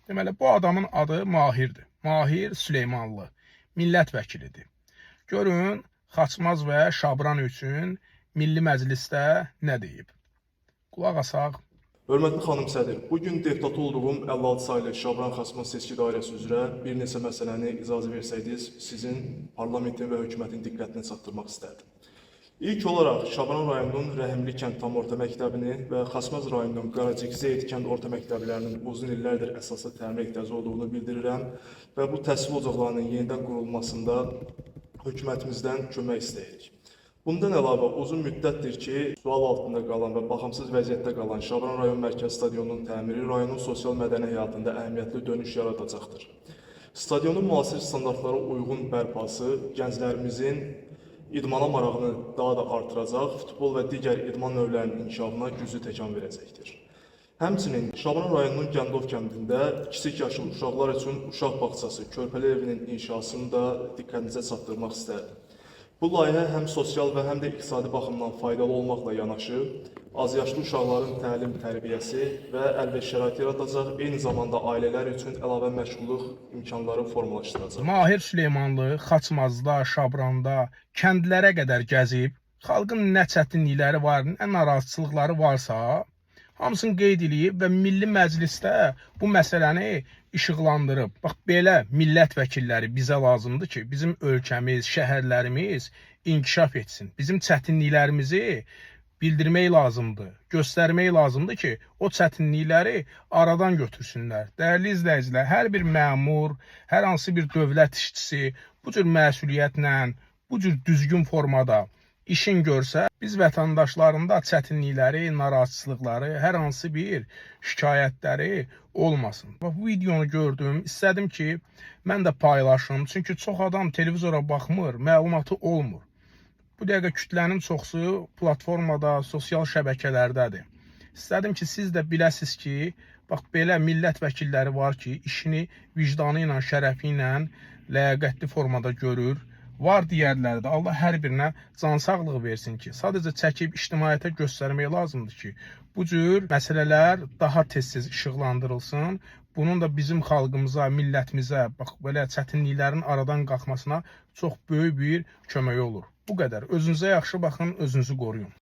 Deməli, bu adamın adı Mahirdir. Mahir Süleymanlı, millət vəkilidir. Görün, Xaçmaz və Şabran üçün Milli Məclisdə nə deyib? Qulaq asaq. Hörmətli xanım sədr, bu gün deputat olduğum 56 saylı Şabran Xaçmaz seçki dairəsi üzrə bir neçə məsələni icazə versəydiniz, sizin parlamentin və hökumətin diqqətinə çatdırmaq istərdim. İlk olaraq Şabran rayonunun Rəhimli kənd tam orta məktəbini və Xaçmaz rayonunun Qaracıq Zeyid kənd orta məktəblərinin uzun illərdir əsaslı təmir ehtiyacı olduğunu bildirirəm və bu təhsil ocaqlarının yenidən qurulmasında hökumətimizdən kömək istəyirik. Bundan əlavə uzun müddətdir ki, sual altında qalan və baxımsız vəziyyətdə qalan Şabran rayon mərkəzi stadionunun təmiri rayonun sosial-mədəni həyatında əhəmiyyətli dönüş yaradacaqdır. Stadionun müasir standartlara uyğun bərpası gənclərimizin idmana marağını daha da artıracaq, futbol və digər idman növlərinin inkişafına güclü təkan verəcəkdir. Həmçinin Şabran rayonunun Gəndov kəndində kiçik yaşlı uşaqlar üçün uşaq bağçası, körpələr evinin inşasını da diqqətinizə çatdırmaq istərdim. Bu layihə həm sosial və həm də iqtisadi baxımdan faydalı olmaqla yanaşı, azyaşlı uşaqların təlim tərbiyəsi və əlverişli şərait yaradacaq, eyni zamanda ailələr üçün əlavə məşğulluq imkanları formalaşdıracaq. Mahir Süleymanlı Xaçmazda, Şabranda kəndlərə qədər gəzib, xalqın nə çətinlikləri var, nə narazıçılıqları varsa, hamısını qeyd eləyib və Milli Məclisdə bu məsələni işıqlandırıb. Bax belə millət vəkilləri bizə lazımdır ki, bizim ölkəmiz, şəhərlərimiz inkişaf etsin. Bizim çətinliklərimizi bildirmək lazımdır, göstərmək lazımdır ki, o çətinlikləri aradan götürsünlər. Dəyərli izləyicilər, hər bir məmur, hər hansı bir dövlət işçisi bu cür məsuliyyətlə, bu cür düzgün formada işin görsə, biz vətəndaşların da çətinlikləri, narazıçılıqları, hər hansı bir şikayətləri olmasın. Bax bu videonu gördüm, istədim ki, mən də paylaşım. Çünki çox adam televizora baxmır, məlumatı olmur. Bu dəqiqə kütlənin çoxsu platformada, sosial şəbəkələrdədir. İstədim ki, siz də biləsiz ki, bax belə millət vəkilləri var ki, işini vicdanı ilə, şərəfi ilə ləyaqətli formada görür. Var digərləri də Allah hər birinə can sağlığı versin ki, sadəcə çəkib ictimaiyyətə göstərmək lazımdır ki, bu cür məsələlər daha tez-tez işıqlandırılsın. Bunun da bizim xalqımıza, millətimizə, bax belə çətinliklərin aradan qalxmasına çox böyük bir köməyi olur. Bu qədər. Özünüzə yaxşı baxın, özünüzü qoruyun.